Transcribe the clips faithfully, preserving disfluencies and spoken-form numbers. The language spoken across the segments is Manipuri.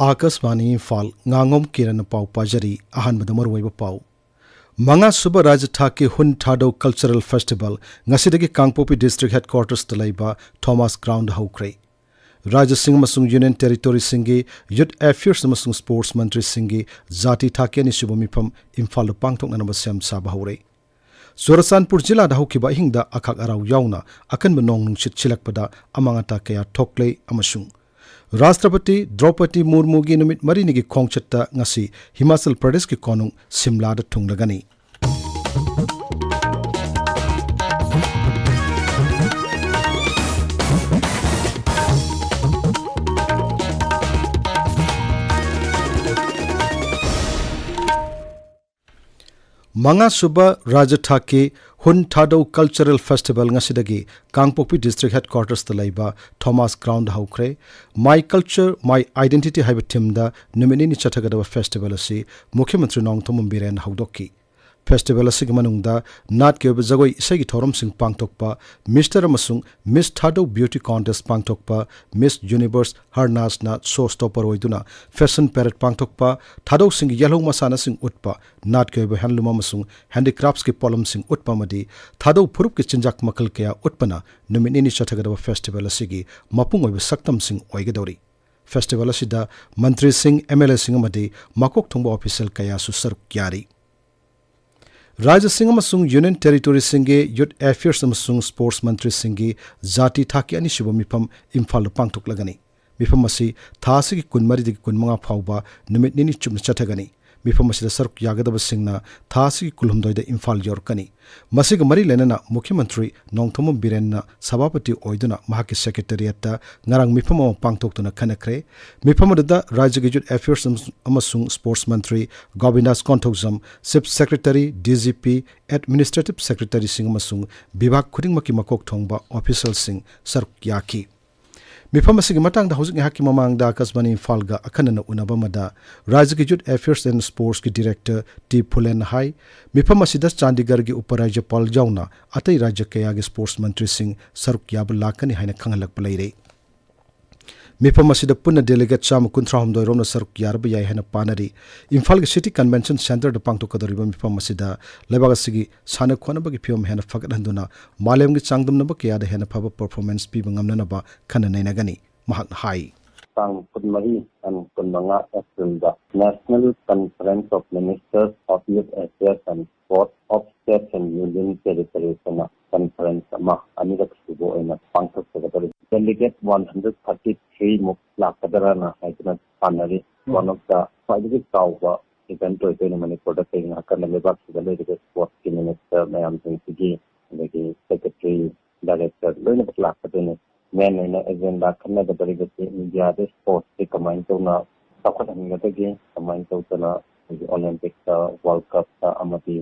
ꯑꯥꯀꯥꯁꯕꯥꯅꯤ ꯏꯝꯐꯥꯜ, ꯉꯥꯉꯣꯝ ꯀꯤꯔꯟꯅ ꯄꯥꯎ ꯄꯥꯖꯔꯤ꯫ ꯑꯍꯥꯟꯕꯗ ꯃꯔꯨꯑꯣꯏꯕ ꯄꯥꯎ꯫ ꯃꯉꯥꯁꯨꯕ ꯔꯥꯖ꯭ꯌ ꯊꯥꯛꯀꯤ ꯍꯨꯟ ꯊꯥꯗꯧ ꯀꯜꯆꯔꯦꯜ ꯐꯦꯁꯇꯤꯚꯦꯜ ꯉꯁꯤꯗꯒꯤ ꯀꯥꯡꯄꯣꯛꯄꯤ ꯗꯤꯁꯇ꯭ꯔꯤꯛ ꯍꯦꯗꯀ꯭ꯋꯥꯔꯇꯔꯁꯇ ꯂꯩꯕ ꯊꯣꯃꯥꯁ ꯒ꯭ꯔꯥꯎꯟꯗ ꯍꯧꯈ꯭ꯔꯦ꯫ ꯔꯥꯖ꯭ꯌꯁꯤꯡ ꯑꯃꯁꯨꯡ ꯌꯨꯅꯤꯌꯟ ꯇꯦꯔꯤꯇꯣꯔꯤꯁꯤꯡꯒꯤ ꯌꯨꯊ ꯑꯦꯐꯤꯌꯔꯁ ꯑꯃꯁꯨꯡ ꯁ꯭ꯄꯣꯔꯠꯁ ꯃꯟꯇ꯭ꯔꯤꯁꯤꯡꯒꯤ ꯖꯥꯇꯤ ꯊꯥꯛꯀꯤ ꯑꯅꯤꯁꯨꯕ ꯃꯤꯐꯝ ꯏꯝꯐꯥꯜꯗ ꯄꯥꯡꯊꯣꯛꯅꯅꯕ ꯁꯦꯝ ꯁꯥꯕ ꯍꯧꯔꯦ꯫ ꯆꯨꯔꯆꯥꯟꯄꯨꯔ ꯖꯤꯂꯥꯗ ꯍꯧꯈꯤꯕ ꯑꯍꯤꯡꯗ ꯑꯈꯥꯛ ꯑꯔꯥꯎ ꯌꯥꯎꯅ ꯑꯀꯟꯕ ꯅꯣꯡ ꯅꯨꯡꯁꯤꯠ ꯁꯤꯜꯂꯛꯄꯗ ꯑꯃꯥꯡ ꯑꯇꯥ ꯀꯌꯥ ꯊꯣꯛꯂꯦ ꯑꯃꯁꯨꯡ ꯔꯥꯁꯇ꯭ꯔꯄꯇꯤ ꯗ꯭ꯔꯧꯄꯗꯤ ꯃꯨꯔꯃꯨꯒꯤ ꯅꯨꯃꯤꯠ ꯃꯔꯤꯅꯤꯒꯤ ꯈꯣꯡꯆꯠꯇ ꯉꯁꯤ ꯍꯤꯃꯥꯆꯜ ꯄ꯭ꯔꯗꯦꯁꯀꯤ ꯀꯣꯅꯨꯡ ꯁꯤꯝꯂꯥꯗ ꯊꯨꯡꯂꯒꯅꯤ꯫ ꯃꯉꯥꯁꯨꯕ ꯔꯥꯖ꯭ꯌ ꯊꯥꯛꯀꯤ ꯍꯨꯟ ꯊꯥꯗꯧ ꯀꯜꯆꯔꯦꯜ ꯐꯦꯁꯇꯤꯚꯦꯜ ꯉꯁꯤꯗꯒꯤ ꯀꯥꯡꯄꯣꯛꯄꯤ ꯗꯤꯁꯇ꯭ꯔꯤꯛ ꯍꯦꯗꯀ꯭ꯋꯥꯔꯇꯔꯁꯇ ꯂꯩꯕ ꯊꯣꯃꯥꯁ ꯒ꯭ꯔꯥꯎꯟꯗ ꯍꯧꯈ꯭ꯔꯦ꯫ My Culture, My Identity ꯍꯥꯏꯕ ꯊꯤꯝꯗ ꯅꯨꯃꯤꯠ ꯅꯤꯅꯤ ꯆꯠꯊꯒꯗꯕ ꯐꯦꯁꯇꯤꯚꯦꯜ ꯑꯁꯤ ꯃꯨꯈ꯭ꯌ ꯃꯟꯇ꯭ꯔꯤ ꯅꯣꯡꯊꯣꯝꯕꯝ ꯕꯤꯔꯦꯟꯅ ꯍꯧꯗꯣꯛꯈꯤ꯫ ꯐꯦꯁꯇꯤꯚꯦꯜ ꯑꯁꯤꯒꯤ ꯃꯅꯨꯡꯗ ꯅꯥꯠꯀꯤ ꯑꯣꯏꯕ ꯖꯒꯣꯏ ꯏꯁꯩꯒꯤ ꯊꯧꯔꯝꯁꯤꯡ ꯄꯥꯡꯊꯣꯛꯄ, ꯃꯤꯁꯇꯔ ꯑꯃꯁꯨꯡ ꯃꯤꯁ ꯊꯥꯗꯧ ꯕ꯭ꯌꯨꯇꯤ ꯀꯣꯟꯇꯦꯁ ꯄꯥꯡꯊꯣꯛꯄ, ꯃꯤꯁ ꯌꯨꯅꯤꯚꯔꯁ ꯍꯔꯅꯥꯖꯅ ꯁꯣ ꯁ꯭ꯇꯣꯄꯔ ꯑꯣꯏꯗꯨꯅ ꯐꯦꯁꯟ ꯄꯦꯔꯦꯗ ꯄꯥꯡꯊꯣꯛꯄ, ꯊꯥꯗꯧꯁꯤꯡꯒꯤ ꯌꯦꯜꯍꯧ ꯃꯁꯥꯟꯅꯁꯤꯡ ꯎꯠꯄ, ꯅꯥꯠꯀꯤ ꯑꯣꯏꯕ ꯍꯦꯟꯂꯨꯝ ꯑꯃꯁꯨꯡ ꯍꯦꯟꯗꯤꯀ꯭ꯔꯥꯐꯠꯁꯀꯤ ꯄꯣꯠꯂꯝꯁꯤꯡ ꯎꯠꯄ ꯑꯃꯗꯤ ꯊꯥꯗꯧ ꯐꯨꯔꯨꯞꯀꯤ ꯆꯤꯟꯖꯥꯛ ꯃꯈꯜ ꯀꯌꯥ ꯎꯠꯄꯅ ꯅꯨꯃꯤꯠ ꯅꯤꯅꯤ ꯆꯠꯊꯒꯗꯕ ꯐꯦꯁꯇꯤꯚꯦꯜ ꯑꯁꯤꯒꯤ ꯃꯄꯨꯡ ꯑꯣꯏꯕ ꯁꯛꯇꯝꯁꯤꯡ ꯑꯣꯏꯒꯗꯧꯔꯤ꯫ ꯐꯦꯁꯇꯤꯚꯦꯜ ꯑꯁꯤꯗ ꯃꯟꯇ꯭ꯔꯤꯁꯤꯡ, ꯑꯦꯝ ꯑꯦꯜ ꯑꯦꯁꯤꯡ ꯑꯃꯗꯤ ꯃꯀꯣꯛ ꯊꯣꯡꯕ ꯑꯣꯐꯤꯁꯤꯌꯦꯜ ꯀꯌꯥꯁꯨ ꯁꯔꯨꯛ ꯌꯥꯔꯤ꯫ ꯔꯥꯖ꯭ꯌꯁꯤꯡ ꯑꯃꯁꯨꯡ ꯌꯨꯅꯤꯌꯟ ꯇꯦꯔꯤꯇꯣꯔꯤꯁꯤꯡꯒꯤ ꯌꯨꯊ ꯑꯦꯐꯤꯌꯔꯁ ꯑꯃꯁꯨꯡ ꯁ꯭ꯄꯣꯔꯠꯁ ꯃꯟꯇ꯭ꯔꯤꯁꯤꯡꯒꯤ ꯖꯥꯇꯤ ꯊꯥꯛꯀꯤ ꯑꯅꯤꯁꯨꯕ ꯃꯤꯐꯝ ꯏꯝꯐꯥꯜꯗ ꯄꯥꯡꯊꯣꯛꯂꯒꯅꯤ꯫ ꯃꯤꯐꯝ ꯑꯁꯤ ꯊꯥ ꯑꯁꯤꯒꯤ ꯀꯨꯟꯃꯔꯤꯗꯒꯤ ꯀꯨꯟꯃꯉꯥ ꯐꯥꯎꯕ ꯅꯨꯃꯤꯠ ꯅꯤꯅꯤ ꯆꯨꯞꯅ ꯆꯠꯊꯒꯅꯤ꯫ ꯃꯤꯐꯝ ꯑꯁꯤꯗ ꯁꯔꯨꯛ ꯌꯥꯒꯗꯕꯁꯤꯡꯅ ꯊꯥ ꯑꯁꯤꯒꯤ ꯀꯨꯟꯍꯨꯝꯗꯣꯏꯗ ꯏꯝꯐꯥꯜ ꯌꯧꯔꯛꯀꯅꯤ꯫ ꯃꯁꯤꯒ ꯃꯔꯤ ꯂꯩꯅꯅ ꯃꯨꯈ꯭ꯌ ꯃꯟꯇ꯭ꯔꯤ ꯅꯣꯡꯊꯣꯝꯕꯝ ꯕꯤꯔꯦꯟꯅ ꯁꯚꯥꯄꯇꯤ ꯑꯣꯏꯗꯨꯅ ꯃꯍꯥꯛꯀꯤ ꯁꯦꯀ꯭ꯔꯦꯇꯔꯤꯌꯦꯠꯇ ꯉꯔꯥꯡ ꯃꯤꯐꯝ ꯑꯃ ꯄꯥꯡꯊꯣꯛꯇꯨꯅ ꯈꯟꯅꯈ꯭ꯔꯦ꯫ ꯃꯤꯐꯝ ꯑꯗꯨꯗ ꯔꯥꯖ꯭ꯌꯒꯤ ꯌꯨꯊ ꯑꯦꯐꯤꯌꯔꯁ ꯑꯃꯁꯨꯡ ꯁ꯭ꯄꯣꯔꯠꯁ ꯃꯟꯇ꯭ꯔꯤ ꯒꯣꯕꯤꯟꯗꯥꯁ Konthoujam, chief secretary, D G P, administrative ꯁꯦꯀ꯭ꯔꯦꯇꯔꯤꯁꯤꯡ ꯑꯃꯁꯨꯡ ꯕꯤꯚꯥꯒ ꯈꯨꯗꯤꯡꯃꯛꯀꯤ ꯃꯀꯣꯛ ꯊꯣꯡꯕ ꯑꯣꯐꯤꯁꯤꯌꯦꯜꯁꯤꯡ ꯁꯔꯨꯛ ꯌꯥꯈꯤ꯫ ꯃꯤꯐꯝ ꯑꯁꯤꯒꯤ ꯃꯇꯥꯡꯗ ꯍꯧꯖꯤꯛ ꯉꯥꯏꯍꯥꯛꯀꯤ ꯃꯃꯥꯡꯗ ꯑꯥꯀꯥꯁꯕꯥꯅꯤ ꯏꯝꯐꯥꯜꯒ ꯑꯈꯟꯅꯅ ꯎꯅꯕ ꯑꯃꯗ ꯔꯥꯖ꯭ꯌꯒꯤ ꯌꯨꯊ ꯑꯦꯐꯤꯌꯔꯁ ꯑꯦꯟ ꯁ꯭ꯄꯣꯔꯠꯁꯀꯤ ꯗꯤꯔꯦꯛꯇꯔ ꯇꯤ ꯐꯨꯂꯦꯟꯅ ꯍꯥꯏ, ꯃꯤꯐꯝ ꯑꯁꯤꯗ ꯆꯥꯟꯗꯤꯒꯔꯒꯤ ꯎꯄꯔꯥꯖ꯭ꯌꯄꯥꯜ ꯌꯥꯎꯅ ꯑꯇꯩ ꯔꯥꯖ꯭ꯌ ꯀꯌꯥꯒꯤ ꯁ꯭ꯄꯣꯔꯠꯁ ꯃꯟꯇ꯭ꯔꯤꯁꯤꯡ ꯁꯔꯨꯛ ꯌꯥꯕ ꯂꯥꯛꯀꯅꯤ ꯍꯥꯏꯅ ꯈꯪꯍꯜꯂꯛꯄ ꯂꯩꯔꯦ꯫ ꯃꯤꯐꯝ ꯑꯁꯤꯗ ꯄꯨꯟꯅ delegate ꯆꯥꯝꯃ ꯀꯨꯟꯊ꯭ꯔꯥ ꯍꯨꯝꯗꯣꯏ ꯔꯣꯝꯅ ꯁꯔꯨꯛ ꯌꯥꯔꯕ ꯌꯥꯏ ꯍꯥꯏꯅ ꯄꯥꯅꯔꯤ꯫ ꯏꯝꯐꯥꯜꯒꯤ City Convention Centreꯗ ꯄꯥꯡꯊꯣꯛꯀꯗꯧꯔꯤꯕ ꯃꯤꯐꯝ ꯑꯁꯤꯗ ꯂꯩꯕꯥꯛ ꯑꯁꯤꯒꯤ ꯁꯥꯟꯅ ꯈꯣꯠꯅꯕꯒꯤ ꯐꯤꯕꯝ ꯍꯦꯟꯅ ꯐꯒꯠꯍꯟꯗꯨꯅ ꯃꯥꯂꯦꯝꯒꯤ ꯆꯥꯡꯗꯝꯅꯕ ꯀꯌꯥꯗ ꯍꯦꯟꯅ ꯐꯕ performance ꯄꯤꯕ ꯉꯝꯅꯅꯕ ꯈꯟꯅ ꯅꯩꯅꯒꯅꯤ꯫ ꯃꯍꯥꯛꯅ ꯍꯥꯏ꯫ ꯇꯥꯡ ꯀꯨꯟꯃꯔꯤ and ꯀꯨꯟꯃꯉꯥ Aprilꯗ National Conference of Ministers of Youth Affairs and Sports of States and Union Territories ꯑꯅ conference ꯑꯃ ꯑꯅꯤꯔꯛ ꯁꯨꯕ ꯑꯣꯏꯅ ꯄꯥꯡꯊꯣꯛꯆꯒꯗꯧꯔꯤ꯫ Delegate one hundred thirty three ꯃꯨꯛ ꯂꯥꯛꯀꯗ꯭ꯔꯥꯅ ꯍꯥꯏꯗꯨꯅ ꯄꯥꯅꯔꯤ꯫ ꯎꯝ꯫ One of the ꯈ꯭ꯋꯥꯏꯗꯒꯤ ꯆꯥꯎꯕ event ꯑꯣꯏꯗꯣꯏꯅꯤ ꯃꯅꯤꯄꯨꯔꯗ꯫ ꯀꯩꯒꯤꯅꯣ ꯍꯥꯏꯀꯥꯟꯗ ꯂꯩꯕꯥꯛꯁꯤꯗ ꯂꯩꯔꯤꯕ sportsꯀꯤ minister ꯃꯌꯥꯝꯁꯤꯡꯁꯤꯒꯤ, ꯑꯗꯒꯤ secretary, director ꯂꯣꯏꯅꯃꯛ ꯂꯥꯛꯀꯗꯣꯏꯅꯤ꯫ Main ꯑꯣꯏꯅ agenda ꯈꯟꯅꯒꯗꯧꯔꯤꯕꯁꯤ ꯏꯟꯗꯤꯌꯥꯗ sportsꯁꯤ ꯀꯃꯥꯏꯅ ꯇꯧꯅ ꯆꯥꯎꯈꯠꯍꯟꯒꯗꯒꯦ, ꯀꯃꯥꯏꯅ ꯇꯧꯗꯅ ꯑꯩꯈꯣꯏꯒꯤ Olympicꯇ, World Cupꯇ ꯑꯃꯗꯤ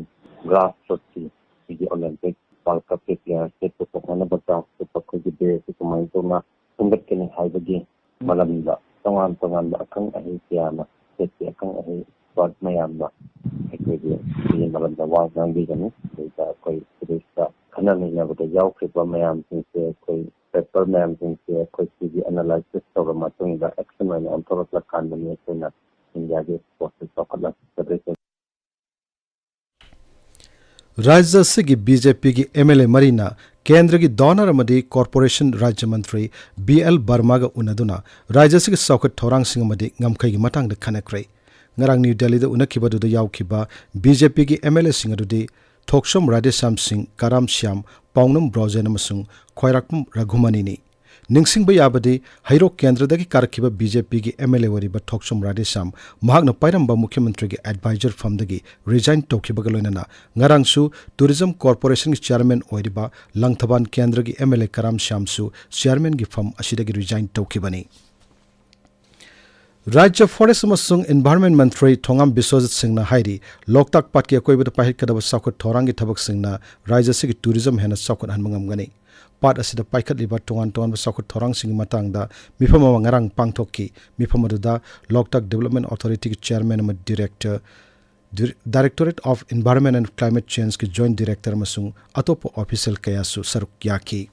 grassrootsꯀꯤ ꯑꯩꯈꯣꯏꯒꯤ Olympic, World Cupꯀꯤ playerꯁꯦ ꯄꯨꯊꯣꯛꯅꯅꯕ grassroot ꯑꯩꯈꯣꯏꯒꯤ baseꯁꯤ ꯀꯃꯥꯏꯅ ꯇꯧꯅ ꯁꯦꯝꯒꯠꯀꯅꯤ ꯍꯥꯏꯕꯒꯤ ꯃꯔꯝꯗ ꯇꯣꯉꯥꯟ ꯇꯣꯉꯥꯟꯕ ꯑꯈꯪ ꯑꯍꯩ ꯀꯌꯥꯅ stateꯀꯤ ꯑꯈꯪ ꯑꯍꯩ expert ꯃꯌꯥꯝꯅ ꯑꯩꯈꯣꯏꯒꯤ ꯁꯤꯒꯤ ꯃꯔꯝꯗ ꯋꯥ ꯉꯥꯡꯕꯤꯒꯅꯤ꯫ ꯑꯗꯨꯒ ꯑꯩꯈꯣꯏ ꯁꯤꯗꯩꯁꯤꯗ ꯈꯟꯅ ꯅꯩꯅꯕꯗ ꯌꯥꯎꯈ꯭ꯔꯤꯕ ꯃꯌꯥꯝꯁꯤꯡꯁꯦ, ꯑꯩꯈꯣꯏ paper ꯃꯌꯥꯝꯁꯤꯡꯁꯦ ꯑꯩꯈꯣꯏ ꯁꯤꯒꯤ analysis ꯇꯧꯔ ꯃꯇꯨꯡꯗ action ꯑꯣꯏꯅ ꯑꯣꯟꯊꯣꯔꯛꯂꯀꯥꯟꯗꯅꯤ ꯑꯩꯈꯣꯏꯅ ꯏꯟꯗꯤꯌꯥꯒꯤ sportsꯁꯤ ꯆꯥꯎꯈꯠꯂꯛꯀꯗꯣꯏꯁꯦ꯫ ꯔꯥꯖ꯭ꯌ ꯑꯁꯤꯒꯤ BJPꯒꯤ MLA ꯃꯔꯤꯅ ꯀꯦꯟꯗ꯭ꯔꯒꯤ DoNER ꯑꯃꯗꯤ Corporation ꯔꯥꯖ꯭ꯌ ꯃꯟꯇ꯭ꯔꯤ BL ꯕꯔꯃꯥꯒ ꯎꯅꯗꯨꯅ ꯔꯥꯖ꯭ꯌ ꯑꯁꯤꯒꯤ ꯆꯥꯎꯈꯠ ꯊꯧꯔꯥꯡꯁꯤꯡ ꯑꯃꯗꯤ ꯉꯝꯈꯩꯒꯤ ꯃꯇꯥꯡꯗ ꯈꯟꯅꯈ꯭ꯔꯦ꯫ ꯉꯔꯥꯡ ꯅ꯭ꯌꯨ ꯗꯦꯜꯂꯤꯗ ꯎꯅꯈꯤꯕꯗꯨꯗ ꯌꯥꯎꯈꯤꯕ BJPꯒꯤ MLAꯁꯤꯡ ꯑꯗꯨꯗꯤ ꯊꯣꯛꯁꯣꯝ ꯔꯥꯙꯦꯁ꯭ꯌꯥꯝ ꯁꯤꯡ, ꯀꯔꯥꯝ ꯁ꯭ꯌꯥꯝ, ꯄꯥꯎꯅꯝ ꯕ꯭ꯔꯣꯖꯦꯟ ꯑꯃꯁꯨꯡ ꯈ꯭ꯋꯥꯏꯔꯥꯛꯄꯝ ꯔꯘꯨꯃꯅꯤꯅꯤ꯫ ꯅꯤꯡꯁꯤꯡꯕ ꯌꯥꯕꯗꯤ, ꯍꯩꯔꯣꯛ ꯀꯦꯟꯗ꯭ꯔꯗꯒꯤ ꯀꯥꯔꯛꯈꯤꯕ BJPꯒꯤ MLA ꯑꯣꯏꯔꯤꯕ ꯊꯣꯛꯁꯣꯝ ꯔꯥꯙꯦꯁ꯭ꯌꯥꯝ ꯃꯍꯥꯛꯅ ꯄꯥꯏꯔꯝꯕ ꯃꯨꯈ꯭ꯌ ꯃꯟꯇ꯭ꯔꯤꯒꯤ advisor firmꯗꯒꯤ resign ꯇꯧꯈꯤꯕꯒ ꯂꯣꯏꯅꯅ ꯉꯔꯥꯡꯁꯨ Tourism Corporationꯒꯤ chairman ꯑꯣꯏꯔꯤꯕ ꯂꯪꯊꯕꯥꯜ ꯀꯦꯟꯗ꯭ꯔꯒꯤ MLA ꯀꯔꯥꯝ ꯁ꯭ꯌꯥꯝꯁꯨ chairmanꯒꯤ firm ꯑꯁꯤꯗꯒꯤ resign ꯇꯧꯈꯤꯕꯅꯤ꯫ ꯔꯥꯖ꯭ꯌ forest ꯑꯃꯁꯨꯡ environment ꯃꯟꯇ꯭ꯔꯤ ꯊꯣꯉꯥꯝ ꯕꯤꯁ꯭ꯋꯖꯤꯠ ꯁꯤꯡꯅ ꯍꯥꯏꯔꯤ, ꯂꯣꯛꯇꯥꯛ ꯄꯥꯠꯀꯤ ꯑꯀꯣꯏꯕꯗ ꯄꯥꯏꯈꯠꯀꯗꯕ ꯆꯥꯎꯈꯠ ꯊꯧꯔꯥꯡꯒꯤ ꯊꯕꯛꯁꯤꯡꯅ ꯔꯥꯖ꯭ꯌ ꯑꯁꯤꯒꯤ tourism ꯍꯦꯟꯅ ꯆꯥꯎꯈꯠꯍꯟꯕ ꯉꯝꯒꯅꯤ꯫ ꯄꯥꯠ ꯑꯁꯤꯗ ꯄꯥꯏꯈꯠꯂꯤꯕ ꯇꯣꯉꯥꯟ ꯇꯣꯉꯥꯟꯕ ꯆꯥꯎꯈꯠ ꯊꯧꯔꯥꯡꯁꯤꯡꯒꯤ ꯃꯇꯥꯡꯗ ꯃꯤꯐꯝ ꯑꯃ ꯉꯔꯥꯡ ꯄꯥꯡꯊꯣꯛꯈꯤ꯫ ꯃꯤꯐꯝ ꯑꯗꯨꯗ ꯂꯣꯛꯇꯥꯛ Development Authorityꯒꯤ chairman ꯑꯃꯗꯤ director, Dir-, Directorate of Environment and Climate Changeꯀꯤ joint director ꯑꯃꯁꯨꯡ ꯑꯇꯣꯞꯄ official ꯀꯌꯥꯁꯨ ꯁꯔꯨꯛ ꯌꯥꯈꯤ꯫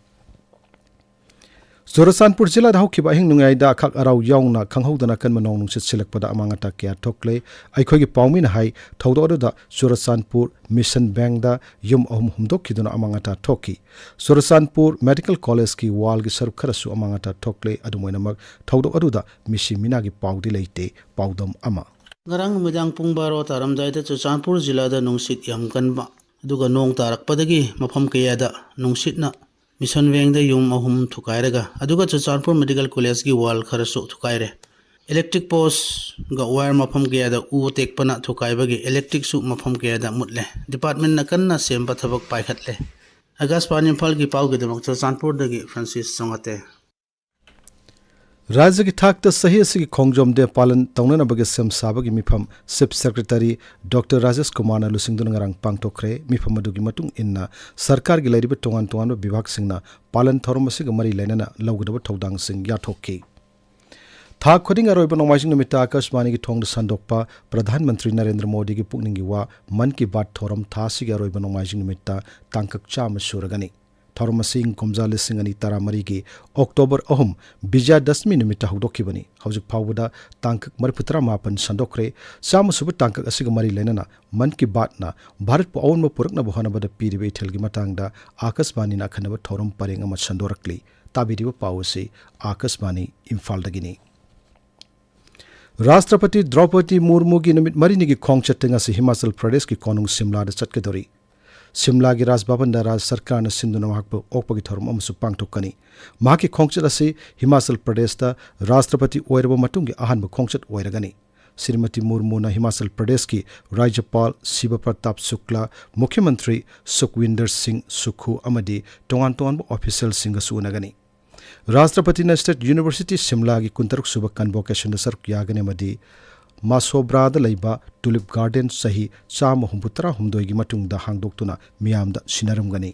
ꯆꯨꯔꯆꯥꯟꯄꯨꯔ ꯖꯤꯂꯥꯗ ꯍꯧꯈꯤꯕ ꯑꯍꯤꯡ ꯅꯣꯡꯌꯥꯏꯗ ꯑꯈꯥꯛ ꯑꯔꯥꯎ ꯌꯥꯎꯅ ꯈꯪꯍꯧꯗꯅ ꯑꯀꯟꯕ ꯅꯣꯡ ꯅꯨꯡꯁꯤꯠ ꯁꯤꯜꯂꯛꯄꯗ ꯑꯃꯥꯡ ꯑꯇꯥ ꯀꯌꯥ ꯊꯣꯛꯂꯦ꯫ ꯑꯩꯈꯣꯏꯒꯤ ꯄꯥꯎꯃꯤꯅ ꯍꯥꯏ, ꯊꯧꯗꯣꯛ ꯑꯗꯨꯗ ꯆꯨꯔꯆꯥꯟꯄꯨꯔ ꯃꯤꯁꯟ ꯕꯦꯡꯗ ꯌꯨꯝ ꯑꯍꯨꯝ ꯍꯨꯝꯗꯣꯛꯈꯤꯗꯨꯅ ꯑꯃꯥꯡ ꯑꯇꯥ ꯊꯣꯛꯈꯤ꯫ ꯆꯨꯔꯆꯥꯟꯄꯨꯔ ꯃꯦꯗꯤꯀꯦꯜ ꯀꯣꯂꯦꯖꯀꯤ ꯋꯥꯜꯒꯤ ꯁꯔꯨꯛ ꯈꯔꯁꯨ ꯑꯃꯥꯡ ꯑꯇꯥ ꯊꯣꯛꯂꯦ꯫ ꯑꯗꯨꯝ ꯑꯣꯏꯅꯃꯛ, ꯊꯧꯗꯣꯛ ꯑꯗꯨꯗ ꯃꯤꯁꯤ ꯃꯤꯅꯥꯒꯤ ꯄꯥꯎꯗꯤ ꯂꯩꯇꯦ꯫ ꯄꯥꯎꯗꯝ ꯑꯃ꯫ ꯉꯔꯥꯡ ꯅꯨꯃꯤꯗꯥꯡ ꯄꯨꯡ ꯕꯥꯔꯣ ꯇꯥꯔꯝꯗꯥꯏꯗ ꯆꯨꯔꯆꯥꯟꯄꯨꯔ ꯖꯤꯂꯥꯗ ꯅꯨꯡꯁꯤꯠ ꯌꯥꯝ ꯀꯟꯕ, ꯑꯗꯨꯒ ꯅꯣꯡ ꯇꯥꯔꯛꯄꯗꯒꯤ ꯃꯐꯝ ꯀꯌꯥꯗ ꯅꯨꯡꯁꯤꯠꯅ ꯃꯤꯁꯟ ꯕꯦꯡꯗ ꯌꯨꯝ ꯑꯍꯨꯝ ꯊꯨꯒꯥꯏꯔꯒ, ꯑꯗꯨꯒ ꯆꯨꯔꯆꯥꯟꯄꯨꯔ ꯃꯦꯗꯤꯀꯦꯜ ꯀꯣꯂꯦꯖꯀꯤ ꯋꯥꯜ ꯈꯔꯁꯨ ꯊꯨꯒꯥꯏꯔꯦ꯫ ꯏꯂꯦꯛꯇ꯭ꯔꯤꯛ ꯄꯣꯁꯒ ꯋꯥꯌꯔ ꯃꯐꯝ ꯀꯌꯥꯗ ꯎ ꯇꯦꯛꯄꯅ ꯊꯨꯒꯥꯏꯕꯒꯤ ꯏꯂꯦꯛꯇ꯭ꯔꯤꯛꯁꯨ ꯃꯐꯝ ꯀꯌꯥꯗ ꯃꯨꯠꯂꯦ꯫ ꯗꯤꯄꯥꯔꯠꯃꯦꯟꯅ ꯀꯟꯅ ꯁꯦꯝꯕ ꯊꯕꯛ ꯄꯥꯏꯈꯠꯂꯦ꯫ ꯑꯀꯥꯁꯕꯥꯅꯤ ꯏꯝꯐꯥꯜꯒꯤ ꯄꯥꯎꯒꯤꯗꯃꯛ ꯆꯨꯔꯆꯥꯟꯄꯨꯔꯗꯒꯤ ꯐ꯭ꯔꯥꯟꯁꯤꯁ ꯆꯣꯉꯥꯇꯦ꯫ ꯔꯥꯖ꯭ꯌꯒꯤ ꯊꯥꯛꯇ ꯆꯍꯤ ꯑꯁꯤꯒꯤ ꯈꯣꯡꯖꯣꯝ ꯗꯦ ꯄꯥꯂꯟ ꯇꯧꯅꯅꯕꯒꯤ ꯁꯦꯝ ꯁꯥꯕꯒꯤ ꯃꯤꯐꯝ ꯆꯤꯐ ꯁꯦꯀ꯭ꯔꯦꯇꯔꯤ ꯗꯣꯛꯇꯔ ꯔꯥꯖꯦꯁ ꯀꯨꯃꯥꯔꯅ ꯂꯨꯆꯤꯡꯗꯨꯅ ꯉꯔꯥꯡ ꯄꯥꯡꯊꯣꯛꯈ꯭ꯔꯦ꯫ ꯃꯤꯐꯝ ꯑꯗꯨꯒꯤ ꯃꯇꯨꯡ ꯏꯟꯅ ꯁꯔꯀꯥꯔꯒꯤ ꯂꯩꯔꯤꯕ ꯇꯣꯉꯥꯟ ꯇꯣꯉꯥꯟꯕ ꯕꯤꯚꯥꯒꯁꯤꯡꯅ ꯄꯥꯂꯟ ꯊꯧꯔꯝ ꯑꯁꯤꯒ ꯃꯔꯤ ꯂꯩꯅꯅ ꯂꯧꯒꯗꯕ ꯊꯧꯗꯥꯡꯁꯤꯡ ꯌꯥꯊꯣꯛꯈꯤ꯫ ꯊꯥ ꯈꯨꯗꯤꯡꯒꯤ ꯑꯔꯣꯏꯕ ꯅꯣꯡꯃꯥꯏꯖꯤꯡ ꯅꯨꯃꯤꯠꯇ ꯑꯀꯥꯁꯕꯥꯅꯤꯒꯤ ꯊꯣꯡꯗ ꯁꯟꯗꯣꯛꯄ ꯄ꯭ꯔꯙꯥꯟ ꯃꯟꯇ꯭ꯔꯤ ꯅꯔꯦꯟꯗ꯭ꯔ ꯃꯣꯗꯤꯒꯤ ꯄꯨꯛꯅꯤꯡꯒꯤ ꯋꯥ ꯃꯟ ꯀꯤ ꯕꯥꯠ ꯊꯧꯔꯝ ꯊꯥ ꯑꯁꯤꯒꯤ ꯑꯔꯣꯏꯕ ꯅꯣꯡꯃꯥꯏꯖꯤꯡ ꯅꯨꯃꯤꯠꯇ ꯇꯥꯡꯀꯛ ꯆꯥꯝꯃ ꯁꯨꯔꯒꯅꯤ꯫ ꯊꯧꯔꯝ ꯑꯁꯤ ꯏꯪ ꯀꯨꯝꯖꯥ ꯂꯤꯁꯤꯡ ꯑꯅꯤ ꯇꯔꯥꯃꯔꯤꯒꯤ ꯑꯣꯛꯇꯣꯕꯔ ꯑꯍꯨꯝ, ꯕꯤꯖꯌꯗꯁꯃꯤ ꯅꯨꯃꯤꯠꯇ ꯍꯧꯗꯣꯛꯈꯤꯕꯅꯤ꯫ ꯍꯧꯖꯤꯛ ꯐꯥꯎꯕꯗ ꯇꯥꯡꯀꯛ ꯃꯔꯤꯐꯨꯇꯔꯥ ꯃꯥꯄꯟ ꯁꯟꯗꯣꯛꯈ꯭ꯔꯦ꯫ ꯆꯥꯝꯃ ꯁꯨꯕ ꯇꯥꯡꯀꯛ ꯑꯁꯤꯒ ꯃꯔꯤ ꯂꯩꯅꯅ ꯃꯟ ꯀꯤ ꯕꯥꯠꯅ ꯚꯥꯔꯠꯄꯨ ꯑꯑꯣꯟꯕ ꯄꯨꯔꯛꯅꯕ ꯍꯣꯠꯅꯕꯗ ꯄꯤꯔꯤꯕ ꯏꯊꯤꯜꯒꯤ ꯃꯇꯥꯡꯗ ꯑꯀꯥꯁꯕꯥꯅꯤꯅ ꯑꯈꯟꯅꯕ ꯊꯧꯔꯝ ꯄꯔꯦꯡ ꯑꯃ ꯁꯟꯗꯣꯔꯛꯂꯤ꯫ ꯇꯥꯕꯤꯔꯤꯕ ꯄꯥꯎ ꯑꯁꯤ ꯑꯀꯥꯁꯕꯥꯅꯤ ꯏꯝꯐꯥꯜꯗꯒꯤꯅꯤ꯫ ꯔꯥꯁꯇ꯭ꯔꯄꯇꯤ ꯗ꯭ꯔꯧꯄꯗꯤ ꯃꯨꯔꯃꯨꯒꯤ ꯅꯨꯃꯤꯠ ꯃꯔꯤꯅꯤꯒꯤ ꯈꯣꯡꯆꯠꯇ ꯉꯁꯤ ꯍꯤꯃꯥꯆꯜ ꯄ꯭ꯔꯗꯦꯁꯀꯤ ꯀꯣꯅꯨꯡ ꯁꯤꯝꯂꯥꯗ ꯆꯠꯀꯗꯧꯔꯤ꯫ ꯁꯤꯝꯂꯥꯒꯤ ꯔꯥꯖ ꯚꯕꯟꯗ ꯔꯥꯖ ꯁꯔꯀꯥꯔꯅ ꯁꯤꯟꯗꯨꯅ ꯃꯍꯥꯛꯄꯨ ꯑꯣꯛꯄꯒꯤ ꯊꯧꯔꯝ ꯑꯃꯁꯨ ꯄꯥꯡꯊꯣꯛꯀꯅꯤ꯫ ꯃꯍꯥꯛꯀꯤ ꯈꯣꯡꯆꯠ ꯑꯁꯤ ꯍꯤꯃꯥꯆꯜ ꯄ꯭ꯔꯗꯦꯁꯇ ꯔꯥꯁꯇ꯭ꯔꯄꯇꯤ ꯑꯣꯏꯔꯕ ꯃꯇꯨꯡꯒꯤ ꯑꯍꯥꯟꯕ ꯈꯣꯡꯆꯠ ꯑꯣꯏꯔꯒꯅꯤ꯫ ꯁ꯭ꯔꯤꯃꯇꯤ ꯃꯨꯔꯃꯨꯅ ꯍꯤꯃꯥꯆꯜ ꯄ꯭ꯔꯗꯦꯁꯀꯤ ꯔꯥꯖ꯭ꯌꯄꯥꯜ ꯁꯤꯕ ꯄ꯭ꯔꯇꯥꯞ ꯁꯨꯛꯂꯥ, ꯃꯨꯈ꯭ꯌ ꯃꯟꯇ꯭ꯔꯤ ꯁꯨꯈꯋꯤꯟꯗꯔ ꯁꯤꯡ ꯁꯨꯈꯨ ꯑꯃꯗꯤ ꯇꯣꯉꯥꯟ ꯇꯣꯉꯥꯟꯕ ꯑꯣꯐꯤꯁꯤꯌꯦꯜꯁꯤꯡꯒꯁꯨ ꯎꯅꯒꯅꯤ꯫ ꯔꯥꯁꯇ꯭ꯔꯄꯇꯤꯅ ꯁ꯭ꯇꯦꯠ ꯌꯨꯅꯤꯚꯔꯁꯤꯇꯤ ꯁꯤꯝꯂꯥꯒꯤ ꯀꯨꯟꯇꯔꯨꯛ ꯁꯨꯕ ꯀꯟꯚꯣꯀꯦꯁꯟꯗ ꯁꯔꯨꯛ ꯌꯥꯒꯅꯤ ꯑꯃꯗꯤ ꯃꯥꯁꯣꯕ꯭ꯔꯥꯗ ꯂꯩꯕ ꯇꯨꯂꯤꯞ ꯒꯥꯔꯗꯦꯟ ꯆꯍꯤ ꯆꯥꯝꯃ ꯍꯨꯝꯐꯨꯇꯔꯥꯍꯨꯝꯗꯣꯏꯒꯤ ꯃꯇꯨꯡꯗ ꯍꯥꯡꯗꯣꯛꯇꯨꯅ ꯃꯤꯌꯥꯝꯗ ꯁꯤꯟꯅꯔꯝꯒꯅꯤ꯫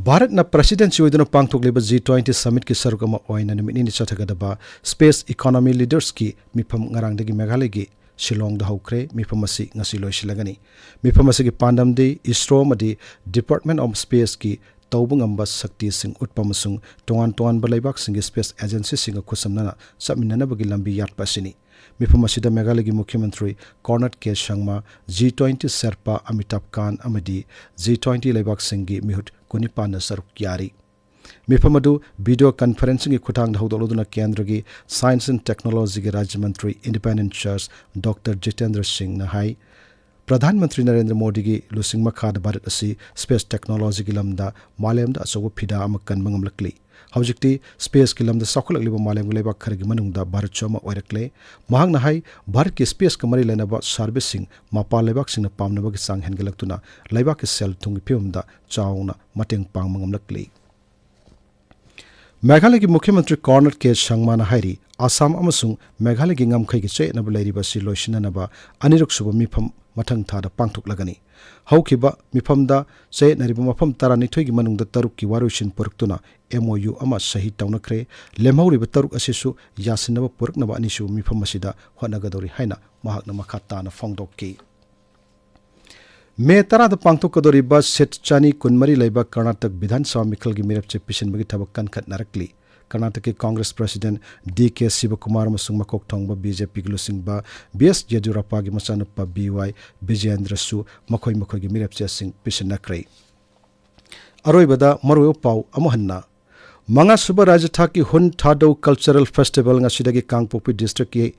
ꯚꯥꯔꯠꯅ ꯄ꯭ꯔꯁꯤꯗꯦꯟꯁꯤ ꯑꯣꯏꯗꯨꯅ ꯄꯥꯡꯊꯣꯛꯂꯤꯕ ꯖꯤ ꯇ꯭ꯋꯦꯟꯇꯤ ꯁꯃꯤꯠꯀꯤ ꯁꯔꯨꯛ ꯑꯃ ꯑꯣꯏꯅ ꯅꯨꯃꯤꯠ ꯅꯤꯅꯤ ꯆꯠꯊꯒꯗꯕ ꯁ꯭ꯄꯦꯁ ꯏꯀꯣꯅꯣꯃꯤ ꯂꯤꯗꯔꯁꯀꯤ ꯃꯤꯐꯝ ꯉꯔꯥꯡꯗꯒꯤ ꯃꯦꯘꯥꯂꯌꯒꯤ ꯁꯤꯂꯣꯡꯗ ꯍꯧꯈ꯭ꯔꯦ꯫ ꯃꯤꯐꯝ ꯑꯁꯤ ꯉꯁꯤ ꯂꯣꯏꯁꯤꯜꯂꯒꯅꯤ꯫ ꯃꯤꯐꯝ ꯑꯁꯤꯒꯤ ꯄꯥꯟꯗꯝꯗꯤ ꯏꯁꯔꯣ ꯑꯃꯗꯤ ꯗꯤꯄꯥꯔꯠꯃꯦꯟ ꯑꯣꯐ ꯁ꯭ꯄꯦꯁꯀꯤ ꯇꯧꯕ ꯉꯝꯕ ꯁꯛꯇꯤꯁꯤꯡ ꯎꯠꯄ ꯑꯃꯁꯨꯡ ꯇꯣꯉꯥꯟ ꯇꯣꯉꯥꯟꯕ ꯂꯩꯕꯥꯛꯁꯤꯡꯒꯤ space agencyꯁꯤꯡꯒ ꯈꯨꯠꯁꯝꯅꯅ ꯆꯠꯃꯤꯟꯅꯅꯕꯒꯤ ꯂꯝꯕꯤ ꯌꯥꯠꯄ ꯑꯁꯤꯅꯤ꯫ ꯃꯤꯐꯝ ꯑꯁꯤꯗ ꯃꯦꯘꯥꯂꯌꯒꯤ ꯃꯨꯈ꯭ꯌ ꯃꯟꯇ꯭ꯔꯤ ꯀꯣꯔꯅꯠ ꯀꯦ ꯁꯪꯃꯥ, ꯖꯤ ꯇ꯭ꯋꯦꯟꯇꯤ ꯁꯦꯔꯄꯥ ꯑꯃꯤꯇꯥꯕ ꯀꯥꯟ ꯑꯃꯗꯤ ꯖꯤ ꯇ꯭ꯋꯦꯟꯇꯤ ꯂꯩꯕꯥꯛꯁꯤꯡꯒꯤ ꯃꯤꯍꯨꯠ ꯀꯨꯟꯅꯤꯄꯥꯟꯅ ꯁꯔꯨꯛ ꯌꯥꯔꯤ꯫ ꯃꯤꯐꯝ ꯑꯗꯨ video conferencingꯒꯤ ꯈꯨꯠꯊꯥꯡꯗ ꯍꯧꯗꯣꯛꯂꯗꯨꯅ ꯀꯦꯟꯗ꯭ꯔꯒꯤ Science and Technologyꯒꯤ ꯔꯥꯖ꯭ꯌ ꯃꯟꯇ꯭ꯔꯤ Independent Charge ꯗꯣꯛꯇꯔ ꯖꯤꯇꯦꯟꯗ꯭ꯔ ꯁꯤꯡꯅ ꯍꯥꯏ, ꯄ꯭ꯔꯙꯥꯟ ꯃꯟꯇ꯭ꯔꯤ ꯅꯔꯦꯟꯗ꯭ꯔ ꯃꯣꯗꯤꯒꯤ ꯂꯨꯆꯤꯡ ꯃꯈꯥꯗ ꯚꯥꯔꯠ ꯑꯁꯤ space technologyꯒꯤ ꯂꯝꯗ ꯃꯥꯂꯦꯝꯗ ꯑꯆꯧꯕ ꯐꯤꯗꯥ ꯑꯃ ꯀꯟꯕ ꯉꯝꯂꯛꯂꯤ꯫ ꯍꯧꯖꯤꯛꯇꯤ spaceꯀꯤ ꯂꯝꯗ ꯆꯥꯎꯈꯠꯂꯛꯂꯤꯕ ꯃꯥꯂꯦꯝꯒꯤ ꯂꯩꯕꯥꯛ ꯈꯔꯒꯤ ꯃꯅꯨꯡꯗ ꯚꯥꯔꯠꯁꯨ ꯑꯃ ꯑꯣꯏꯔꯛꯂꯦ꯫ ꯃꯍꯥꯛꯅ ꯍꯥꯏ, ꯚꯥꯔꯠꯀꯤ spaceꯀ ꯃꯔꯤ ꯂꯩꯅꯕ serviceꯁꯤꯡ ꯃꯄꯥꯟ ꯂꯩꯕꯥꯛꯁꯤꯡꯅ ꯄꯥꯝꯅꯕꯒꯤ ꯆꯥꯡ ꯍꯦꯟꯒꯠꯂꯛꯇꯨꯅ ꯂꯩꯕꯥꯛꯀꯤ ꯁꯦꯜ ꯊꯨꯝꯒꯤ ꯐꯤꯕꯝꯗ ꯆꯥꯎꯅ ꯃꯇꯦꯡ ꯄꯥꯡꯕ ꯉꯝꯂꯛꯂꯤ꯫ ꯃꯦꯘꯥꯂꯌꯒꯤ ꯃꯨꯈ꯭ꯌ ꯃꯟꯇ꯭ꯔꯤ ꯀꯣꯔꯅꯠ ꯀꯦ ꯁꯪꯃꯥꯅ ꯍꯥꯏꯔꯤ, ꯑꯁꯥꯝ ꯑꯃꯁꯨꯡ ꯃꯦꯘꯥꯂꯌꯒꯤ ꯉꯝꯈꯩꯒꯤ ꯆꯌꯦꯠꯅꯕ ꯂꯩꯔꯤꯕ ꯑꯁꯤ ꯂꯣꯏꯁꯤꯟꯅꯅꯕ ꯑꯅꯤꯔꯛ ꯁꯨꯕ ꯃꯤꯐꯝ ꯃꯊꯪ ꯊꯥꯗ ꯄꯥꯡꯊꯣꯛꯂꯒꯅꯤ꯫ ꯍꯧꯈꯤꯕ ꯃꯤꯐꯝꯗ ꯆꯌꯦꯠꯅꯔꯤꯕ ꯃꯐꯝ ꯇꯔꯥꯅꯤꯊꯣꯏꯒꯤ ꯃꯅꯨꯡꯗ ꯇꯔꯨꯛꯀꯤ ꯋꯥꯔꯣꯏꯁꯤꯟ ꯄꯨꯔꯛꯇꯨꯅ M O U ꯑꯃ ꯁꯍꯤ ꯇꯧꯅꯈ꯭ꯔꯦ꯫ ꯂꯦꯝꯍꯧꯔꯤꯕ ꯇꯔꯨꯛ ꯑꯁꯤꯁꯨ ꯌꯥꯁꯤꯟꯅꯕ ꯄꯨꯔꯛꯅꯕ ꯑꯅꯤꯁꯨꯕ ꯃꯤꯐꯝ ꯑꯁꯤꯗ ꯍꯣꯠꯅꯒꯗꯧꯔꯤ ꯍꯥꯏꯅ ꯃꯍꯥꯛꯅ ꯃꯈꯥ ꯇꯥꯅ ꯐꯣꯡꯗꯣꯛꯈꯤ꯫ ꯃꯦ ꯇꯔꯥꯗ ꯄꯥꯡꯊꯣꯛꯀꯗꯧꯔꯤꯕ ꯁꯤꯠ ꯆꯅꯤ ꯀꯨꯟꯃꯔꯤ ꯂꯩꯕ ꯀꯔꯅꯥꯇꯛ ꯕꯤꯙꯥꯟ ꯁꯚꯥ ꯃꯤꯈꯜꯒꯤ ꯃꯤꯔꯦꯞꯆꯦ ꯄꯤꯁꯤꯟꯕꯒꯤ ꯊꯕꯛ ꯀꯟꯈꯠꯅꯔꯛꯂꯤ꯫ ꯀꯔꯅꯥꯇꯛꯀꯤ ꯀꯣꯡꯒ꯭ꯔꯦꯁ ꯄ꯭ꯔꯁꯤꯗꯦꯟꯠ ꯗꯤ ꯀꯦ ꯁꯤꯕꯀꯨꯃꯥꯔ ꯑꯃꯁꯨꯡ ꯃꯀꯣꯛ ꯊꯣꯡꯕ ꯕꯤ ꯖꯦ ꯄꯤꯒꯤ ꯂꯨꯆꯤꯡꯕ ꯕꯤ ꯑꯦꯁ ꯌꯦꯗꯤꯌꯨꯔꯞꯄꯥꯒꯤ ꯃꯆꯥꯅꯨꯄꯥ ꯕꯤ ꯋꯥꯏ ꯕꯤꯖꯦꯟꯗ꯭ꯔꯁꯨ ꯃꯈꯣꯏ ꯃꯈꯣꯏꯒꯤ ꯃꯤꯔꯦꯞꯆꯦꯁꯤꯡ ꯄꯤꯁꯤꯟꯅꯈ꯭ꯔꯦ꯫ ꯑꯔꯣꯏꯕꯗ ꯃꯔꯨꯑꯣꯏꯕ ꯄꯥꯎ ꯑꯃꯨꯛ ꯍꯟꯅ꯫ ꯃꯉꯥꯁꯨꯕ ꯔꯥꯖ꯭ꯌ ꯊꯥꯛꯀꯤ ꯍꯨꯟ ꯊꯥꯗꯧ Cultural Festival ꯉꯁꯤꯗꯒꯤ ꯀꯥꯡꯄꯣꯛꯄꯤ districtꯀꯤ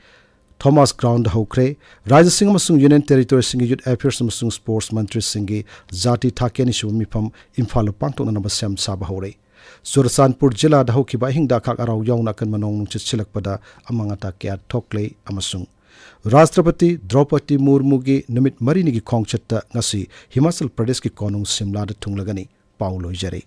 ꯊꯣꯃꯥꯁ groundꯗ ꯍꯧꯈ꯭ꯔꯦ꯫ ꯔꯥꯖ꯭ꯌꯁꯤꯡ ꯑꯃꯁꯨꯡ Union Territoryꯁꯤꯡꯒꯤ Youth Affairs ꯑꯃꯁꯨꯡ Sports ꯃꯟꯇ꯭ꯔꯤꯁꯤꯡꯒꯤ ꯖꯥꯇꯤ ꯊꯥꯛꯀꯤ ꯑꯅꯤꯁꯨꯕ ꯃꯤꯐꯝ ꯏꯝꯐꯥꯜꯗ ꯄꯥꯡꯊꯣꯛꯅꯅꯕ ꯁꯦꯝ ꯁꯥꯕ ꯍꯧꯔꯦ꯫ ꯆꯨꯔꯆꯥꯟꯄꯨꯔ ꯖꯤꯂꯥꯗ ꯍꯧꯈꯤꯕ ꯑꯍꯤꯡꯗ ꯑꯈꯥꯛ ꯑꯔꯥꯎ ꯌꯥꯎꯅ ꯑꯀꯟꯕ ꯅꯣꯡ ꯅꯨꯡꯁꯤꯠ ꯁꯤꯜꯂꯛꯄꯗ ꯑꯃꯥꯡ ꯑꯇꯥ ꯀꯌꯥ ꯊꯣꯛꯂꯦ ꯑꯃꯁꯨꯡ ꯔꯥꯁꯇ꯭ꯔꯄꯇꯤ ꯗ꯭ꯔꯧꯄꯗꯤ ꯃꯨꯔꯃꯨꯒꯤ ꯅꯨꯃꯤꯠ ꯃꯔꯤꯅꯤꯒꯤ ꯈꯣꯡꯆꯠꯇ ꯉꯁꯤ ꯍꯤꯃꯥꯆꯜ ꯄ꯭ꯔꯗꯦꯁꯀꯤ ꯀꯣꯅꯨꯡ ꯁꯤꯝꯂꯥꯗ ꯊꯨꯡꯂꯒꯅꯤ꯫ ꯄꯥꯎ ꯂꯣꯏꯖꯔꯦ꯫